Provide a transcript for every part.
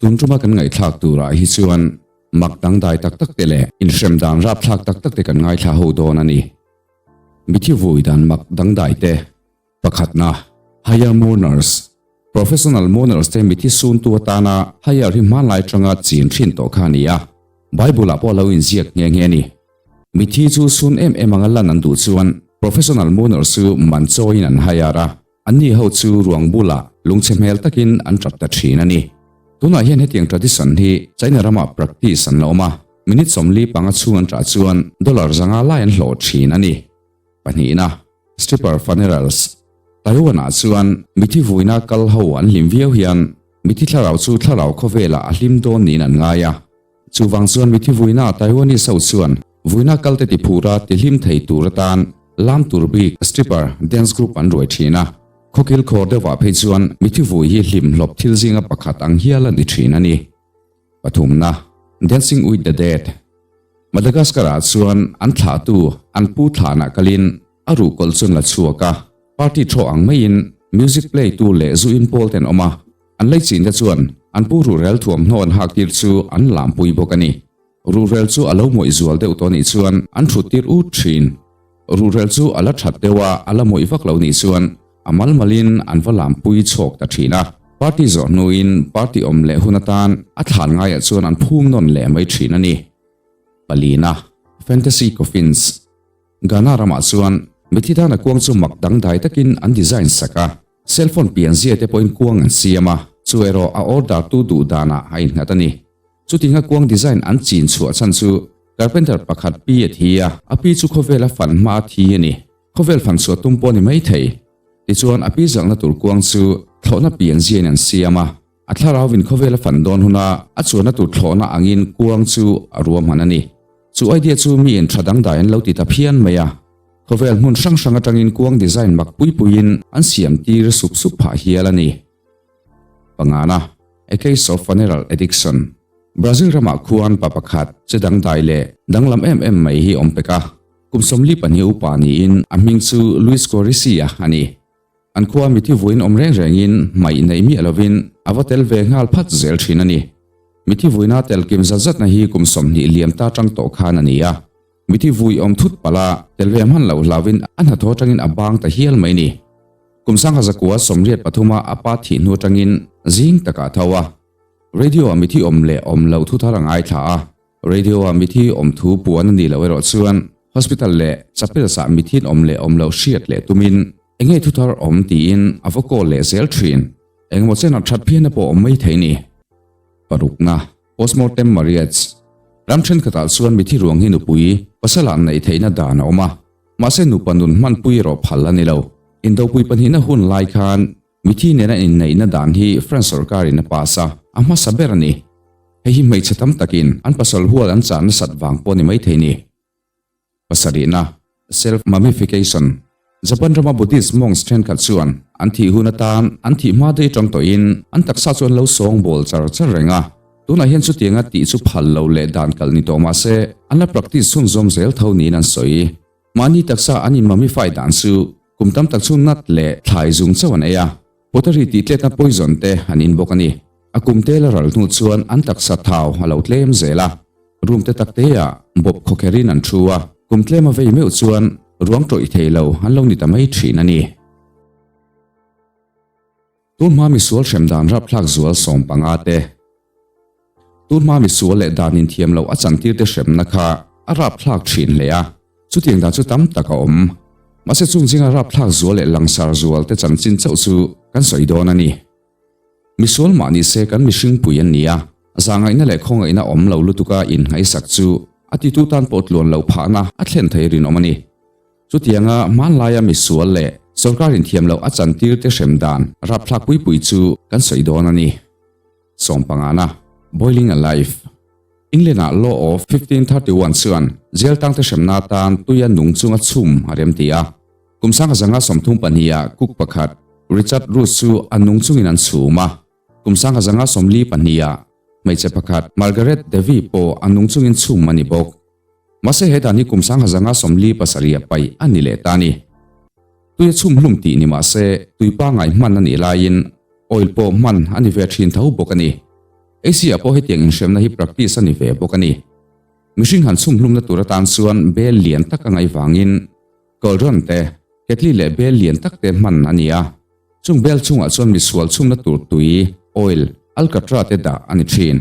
Tun tuma kan ngaihthlak turah hi chuan mak dangdai tak tak te leh inhrem dan rapthlak tak tak te kan ngaithla ho dawn a ni. Mithi vui dan mak dangdai te pakhatna, Hire Mourners, Professional mourners te mithi suntu atana hire hi hmanlai tanga chin thin tawh kha a ni a, Bible-ah pawh a lo inziak nghe nghe a ni. Mithi chu sun em em anga lan an duh chuan professional mourners chu man chawiin an hire a, Anni ho chu ruang bulah lungchhe hmel takin an tap ta thin a ni. Tunah hian hetiang tradition hi China ramah practice an la awm a, minute 45 chhung an tah chuan dollar 500 lai an hlawh thin a ni. Pahnihna, Stripper Funerals, Taiwan-ah chuan mithi vuina kal ho an hlim viau hian mithi thlarau chu thlarau khawvelah a hlim dawn niin an ngai a. Chuvang chuan mithi vuina Taiwanese ho chuan vuina kalte tiphura tihlim thei tur atan lam tur bik stripper dance group an ruai thin a. Khawkil khawr deuhah phei chuan mithi vui hi hlim hlawp thil zinga pakhat ang hial a ni thin a ni. Pathumna, Dancing with the Dead, Madagascar-ah chuan an thlahtu an pu thlanah kalin a ruhkawlh chu an la chhuak a, party thaw ang maiin music play tu leh zu in pawl te an awm a. An lei chin te chuan an pu ruhrel thuamhnaw an hak tir chu an lampui bawk a ni. Ruhrel chu a lo mawih zual deuh tawh nih chuan an thut tir ut thin. Ruhrel chu a la that deuh a, a la mawih vak lo nih chuan a mal malin an va lampui chhawk ta thin a. Party zawh hnuin party awm leh hun atan a thlan ngaiah chuan an phum nawn leh mai thin a ni. Palina, Fantasy Coffins, Ghana ramah chuan mithi dana kuang chu mak dangdai takin an design sak a. Cellphone pianzia te pawhin kuang an siam a, chu erawh a order tu duh danah a innghat a ni. Chutinga kuang design an chin chhuah chhan chu carpenter pakhat pi a thi a, a pi chu khawvela fan hma a thi a ni. Khawvel fan chhuah tum pawh a ni mai thei. Tichuan a pi zalhna tur kuang chu thlawhna pianziain an siam a, a thlarauvin khawvela fan dawn huna a chuanna tur thlawhna angin kuang chu a ruahman a ni. Chu idea chu miin tha dangdai an lo ti ta phian mai a. Khawvel hmun hrang hrang atangin kuang design mak pui puiin an siam tir sup sup phah hial a ni. Pangana, A case of funeral addiction, Brazil ramah khuan pa pakhat che dangdai leh danglam em em mai hi awm pek a, kum 42 upa niin a hming chu Luis Corisia a ni. An khua mithi vuiin awm reng rengin hmaih neih miah lovin a va tel ve nghal phat zel thin a ni. Mithi vuina tel kim zat zatna hi kum 20 liam ta tang tawh khan a ni a. Mithi vui awm thut palh a, tel ve hman loh hlauhin a hnathawh atangin a bang ta hial mai ni. Kum 1983 a a pa thih hnu atangin zing takah a tho a. Radio ah mithi awm leh awm loh thu thar a ngaithla a. Radio ah mithi awm thu puan a nih loh erawh chuan hospital leh chapels ah mithin awm leh awm loh hriat leh tumin enge thu thar awm tiin a va call leh zel thin. Engemaw chen a that phian a pawh awm mai thei ni. Parukna. Postmortem marriage, Ram thenkhatah chuan mithi ruang hi nupui, pasal ah neih theihna dan a awm a, mahse nupa nun hmanpui erawh phal a ni lo. Indopui pahnihna hun lai khan mithi nena inneihna dan hi France sorkarin a pass a, a hmasa ber a ni. Hei hi hmeichhe tam takin an pasal hual an chah nasat vang pawh ni maithei ni. Pasarihna, Self mummification, Japan rama Buddhist monks thenkhat chuan an thih hun atan an thih hma daih atang tawhin an taksa chu an lo sawng bawl char char reng a. Tunah hian chutianga tih chu phal lo leh dan kalh ni tawh mahse an la practice chhunzawm zel tho niin an sawi. Mahni taksa an in mummify dan chu kum tam tak chu nut leh thlai zung chauh an ei a, pottery tih tletna poison te an in bawk a ni. A kum te la ral hnu chuan an taksa thau a lo tlem zel a. Room te tak te ah bawp khawkher in an thu a, kum tlem a vei meuh chuan ruang tawih thei lo an lo ni ta mai thin a ni. Tun hma misual hrem dan rapthlak zual 15 te. Tun hma misual leh dan inthiam loh a chantir te hremna kha a rapthlak thin hle a, chutiang dan chu tam tak a awm. Mahse chung zinga rapthlak zual leh langsar zual te chanchin chauh chu kan sawi dawn a ni. Misual mah ni se kan mihring pui an ni a, zahngaihna leh khawngaihna awm lo lutuka inngaisak chu a titu tan pawh tluan loh phahna a thlen thei rinawm a ni. Chutianga hmanlaia misual leh sorkar inthiam loh a chantir te hrem dan rapthlak pui pui chu kan sawi dawn a ni. Sawmpangana, Boiling Alive, England-ah Law of 1531 chuan jail tangte hremna atan tuia nung chunga chhum a remti a. Kum 1932-ah cook pakhat Richard Roos chu a nung chungin an chhum a. Kum 1942-ah hmeichhe pakhat Margaret Davy pawh a nung chungin chhum a ni bawk. Mahse he dan hi kum 1937-ah paih a ni leh ta a ni. Tui a chhum hlum tih ni mahse tui pangngai hman a nih laiin oil pawh hman a ni ve thin tho bawk a ni. Asia-ah pawh hetiang inhremna hi practice a ni ve bawk a ni. Mihring han chhumhlumna tur atan chuan bel lian tak a ngaih vangin cauldron te, ketli leh bel lian tak te hman a ni a. Chung bel chungah chuan misual chhumna tur tui, oil, alkatra te dah a ni thin.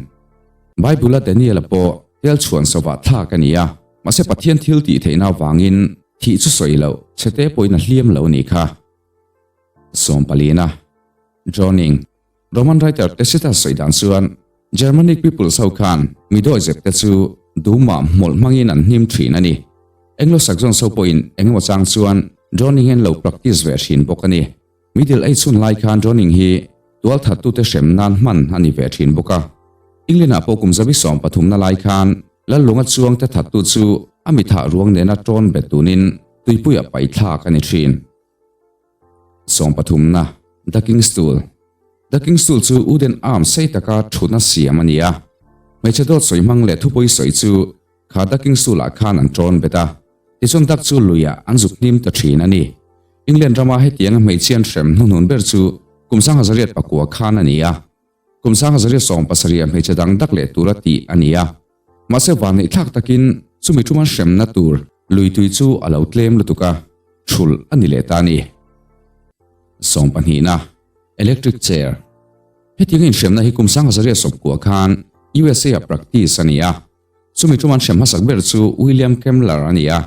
Bible-a Daniel-a pawh tel chhuan sovah thlak a ni a, mahse Pathian thil tih theihna avangin thih chu sawi loh, chhete pawhin a hliam lo a nih kha. Sawmpalina, Drowning, Roman writer Tacitus sawi dan chuan Germanic peoples ho khan mi dawizep te chu dumah hmawlh hmangin an hnim thin a ni. Anglo-Saxons ho pawhin eng emaw chang chuan drowning hi an lo practice ve thin bawk a ni. Middle Age hun lai khan drowning hi tualthattute hrem nan hman a ni ve thin bawk a. England-ah pawh kum zabi sawmpathumna lai khan Lallunga chuangte thattu chu a mithah ruang nena tawn bet tunin tuipuiah paithlak a ni thin. Sawmpathumna, Ducking Stool Ducking Stool chu wooden arm sei taka thutna siam a ni a. Hmeichhe dawt sawi hmang leh thupawi sawi chu kha Ducking Stool ah khan an tawn bet a, tichuan duck chu luiah an zuk hnim ta thin a ni. England rama hetianga hmeichhian hrem hnuhnun ber chu kum 1909 khan a ni a. Kum 1970 hmeichhe dang dak leh tura tih a ni a. Mahse vanneih thlak takin chumi thuman hremna tur lui tui chu a lo tlem lutuk a, thulh a ni leh ta a ni. Sawmpahnihna, Electric Chair. Hetianga inhremna hi kum 1990 khan USA-ah practice a ni a. Chumi thuman hrem hmasak ber chu William Kemmler a ni a,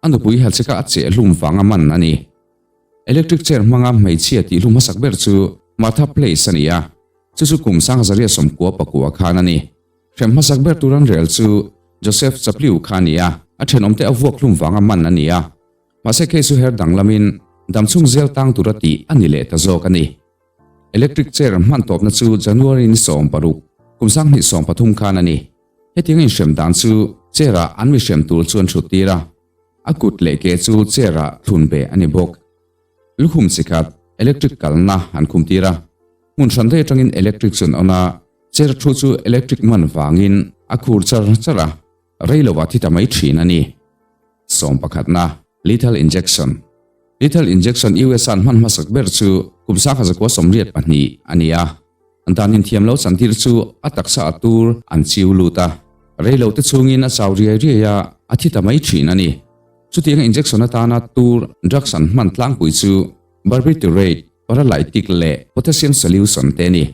a nupui Helcheka a cheh hlum vanga man a ni. Electric chair hmanga hmeichhia tihhlum hmasak ber chu Martha Place a ni a, chu chu kum 1999 khan a ni. Hrem hmasak ber tur an rel chu Joseph Chapliu kha a ni a, a thenawmte a vuak hlum vanga man a ni a. Mahse case chu her danglamin damchhung zel tang tura tih a ni leh ta zawk a ni. Electric chair hman tawpna chu January ni 16, kum 2013 khan a ni. Hetianga inhrem dan chu chair-ah an mihrem tur chu an thut tir a, a kut leh ke chu chair-ah thlun beh a ni bawk. Lukhum chi khat electric kalna an khum tir a, hmun hran daih atangin electric chu an on a, chair thu chu electric man vangin a khur char char a, rei lovah thi ta mai thin a ni. Sawm pakhatna, Lethal Injection Lethal Injection US-a an hman hmasak ber chu kum 1982 a ni a, dan inthiam lo chantir chu a taksa a tur an chiu lut a, rei lo te chungin a chau riai riai a, a thi ta mai thin a ni. Chutianga injection atana tur drugs an hman tlangpui chu barbiturate, paralytic leh potassium solution te a ni.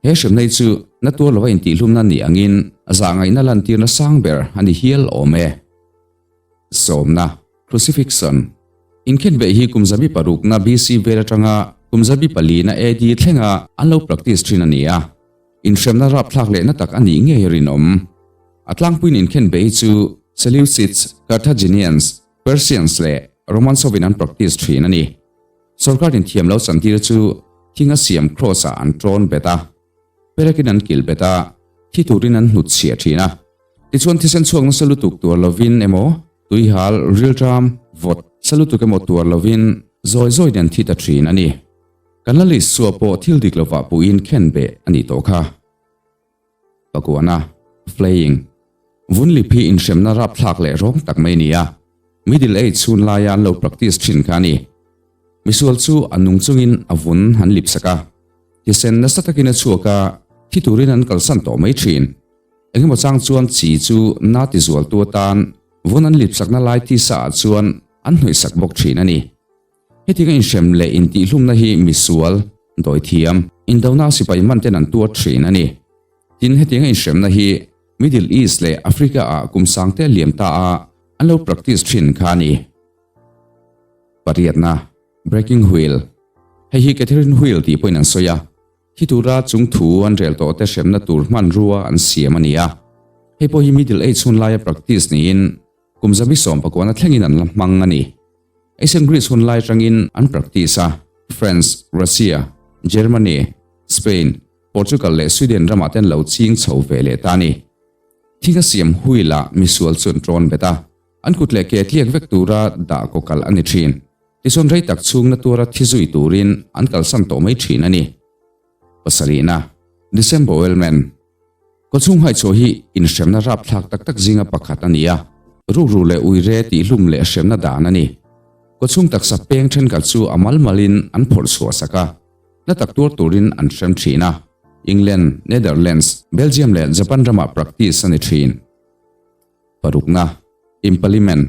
He hremna hi chu na tuar lova intihhlumna nih angin zahngaihna lantirna sang ber a ni hial awm e. Sawmna, Crucifixion, Inkhenbeh hi kum 600 na BC vel atanga kum 400 na AD thlenga an lo practice thin a ni a. Inhremna rapthlak lehna tak a nih ngei rinawm. A tlangpuiin inkhenbeh hi chu Seleucids, Carthaginians, Persians leh Romans hovin an practice thin a ni. Sorkar inthiam lo chantir chu thinga siam cross-ah an tawn bet a, perekin an kilh bet a, thi turin an hnutchhiah thin a. Tichuan thisen chhuak nasa lutuk tuar lovin emaw, tuihal, rilṭam, vawt, sa lutuk emaw tuar lovin zawi zawiin an thi ta thin a ni. Kan la list chhuah pawh thil dik lovah puhin khen beh a nih tawh kha. Pakuana, Flaying, Vun lip hi inhremna rapthlak leh rawng tak mai a ni a, Middle Age chhun laia an lo practice thin kha a ni. Misual chu a nung chungin a vun an lip sak a, thisen nasa takin a chhuak a, thi turin an kalsan tawh mai thin. Engemaw chang chuan chi chu na ti zualtu atan vun an lip sakna lai tisa ah chuan an hnawih sak bawk thin a ni. Hetianga inhrem leh intihhlumna hi misual, dawithiam, indona sipai man ten an tuar thin a ni. Tin, hetianga inhremna hi Middle East leh Africa ah kum sangte liam ta a an lo practice thin kha a ni. Pariatna, Breaking Wheel, Hei hi Catherine Wheel tih pawhin an sawi a, thi tura chung thu an rel tawh te hremna tur hmanrua an siam a ni a. Hei pawh hi Middle Age hun laia practice niin Kum 19 thlengin an la hmang a ni. Ancient Greece hun lai atangin an practice a, France, Russia, Germany, Spain, Portugal leh Sweden ramah te an lo ching chho ve leh ta a ni. Thing a siam wheel-ah misual chu an tawn bet a, an kut leh ke tliak vek tura dah kaw kalh a ni thin. Tichuan rei tak chhung na tuara thi zui turin an kalsan tawh mai thin a ni. Pasarihna, Disembowelment. Kawchhung haichhuah hi inhremna rapthlak tak tak zinga pakhat a ni a, rukru leh uire tihhlum leh hremna dan a ni. Kawchhung taksa peng thenkhat chu a mal malin an phawrh chhuah sak a, na tak tuar turin an hrem thin a. England, Netherlands, Belgium leh Japan ramah practice a ni thin. Parukna, Impalement.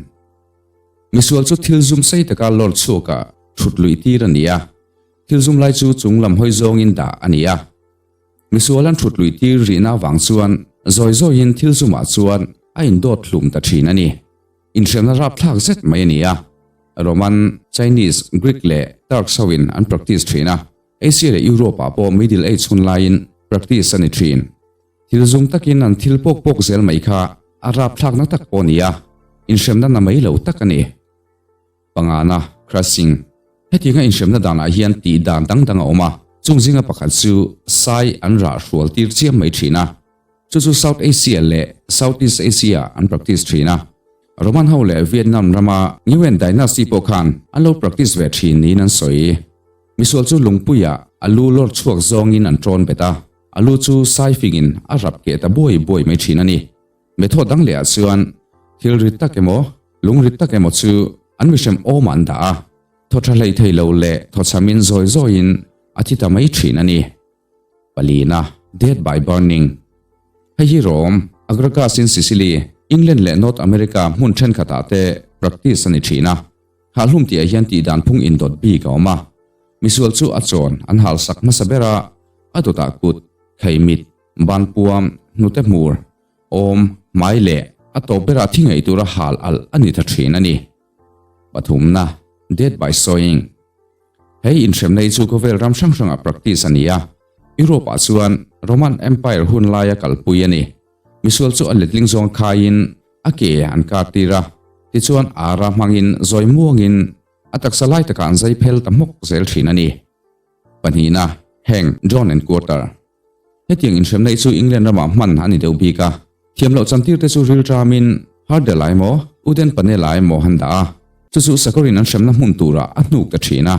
Misual chu thil zum sei taka lawr chhuakah thut luih tir a ni a, thil zum lai chu chung lam hawi zawngin dah a ni a. Misual an thut luih tir rihna avang chuan zawi zawiin thil zumah chuan a indawt hlum ta thin a ni. Inhriatna rapthlak zet mai a ni a, Roman, Chinese, Greek leh Turks hoin an practice thin a, Asia leh Europe-ah pawh Middle Age hun laiin practice a ni thin. Thil zum takin an thil pawk pawk zel mai kha a rapthlakna tak pawh a ni a, inhremna na mai lo tak a ni. Pangana, Crushing, Hetianga inhremna danah hian tih dan dang dang a awm a, chung zinga pakhat chu sai an rah hrual tir chiam mai thin a. Chu chu South Asia leh Southeast Asia an practice thin a. Roman ho leh Vietnam rama Nguyen Dynasty pawh khan an lo practice ve thin niin an sawi. Misual chu lungpuiah a lu lawr chhuak zawngin an tawn bet a, a lu chu sai fingin a rap keh ta buai buai mai thin a ni. Method dang lehah chuan thil rit tak emaw, lung rit tak emaw chu an mihrem awmah an dah a, thaw tha hlei thei lo leh thaw chhamin zawi zawiin a thi ta mai thin a ni. Palina, Death by Burning. Hei hi Rome, Agragas in Sicily, England leh North America hmun thenkhatah te practice a ni thin a. Hahhlum tihah hian tihdan phung indawt bik a awm a. Misual chu a chawn an halsak hmasa ber a, a dawtah kut, kheimit, Banpuam, hnute hmur, awm, hmai leh a tawp berah thi ngei tura hal alh a ni ta thin a ni. Pathumna, Death by Sawing. Hei inhremna hi chu khawvel ram hrang hrangah practice a ni a, Europe ah chuan Roman Empire hun laia kalpui a ni. Misual chu a letling zawng khaiin a ke an kar tir a, tichuan ara hmangin zawi muangin a taksa lai takah an zai phel ta hmawk zel thin a ni. Pahnihna, Heng, John and Quarter. Hetiang inhremna hi chu England ramah hman a ni deuh bik a. Thiam loh chantir te chu rilṭamin Hardel ah emaw, Uden Panel ah emaw han dah a. Chu chu sakawrin an hremna hmun turah a hnuk ta ṭhin a.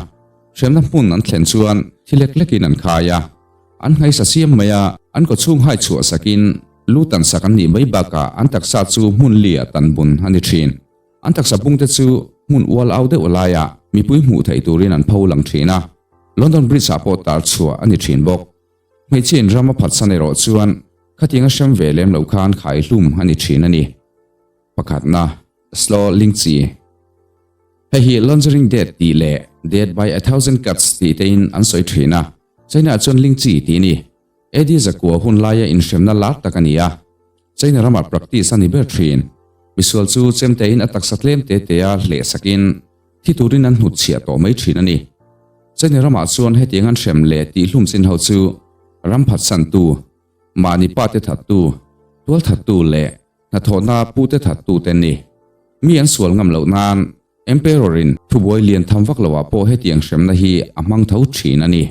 Hremna hmun an thlen chuan thi lek lekin an khai a. An nghaisa siam mai a, an kawchhung hai chhuah sakin lu tan sak an nih mai bakah an taksa chu hmun li ah tan bun a ni ṭhin. An taksa pungte chu hmun ual au deuh laiah mipui hmuh theih turin an pho lang thin a, London Bridge-ah pawh tar chhuah a ni thin bawk. Hmeichhia in ram a phatsan erawh chuan khatiang a hrem ve lem lo khan khai hlum a ni thin a ni. Pakhatna, Slow Lingchi. Hei hi Lungering Death tih leh Death by a Thousand Cuts tih tein an sawi thin a, China-ah chuan Lingchi tih a ni. AD zakua hun laia inhremna lar tak a ni a, China ramah practice a ni ber thin. Misual chu chemtein a taksa tlem te te a hleh sakin thi turin an hnutchhiah tawh mai thin a ni. China ramah chuan hetiang an hrem leh tihhlum chin ho chu ram phatsantu, mahni pate thattu, tualthattu leh hnathawhna pute thattu te an ni. Mi an sual ngam loh nan Emperor-in thubuai lian tham vak loah pawh hetiang hremna hi a hmang tho thin a ni.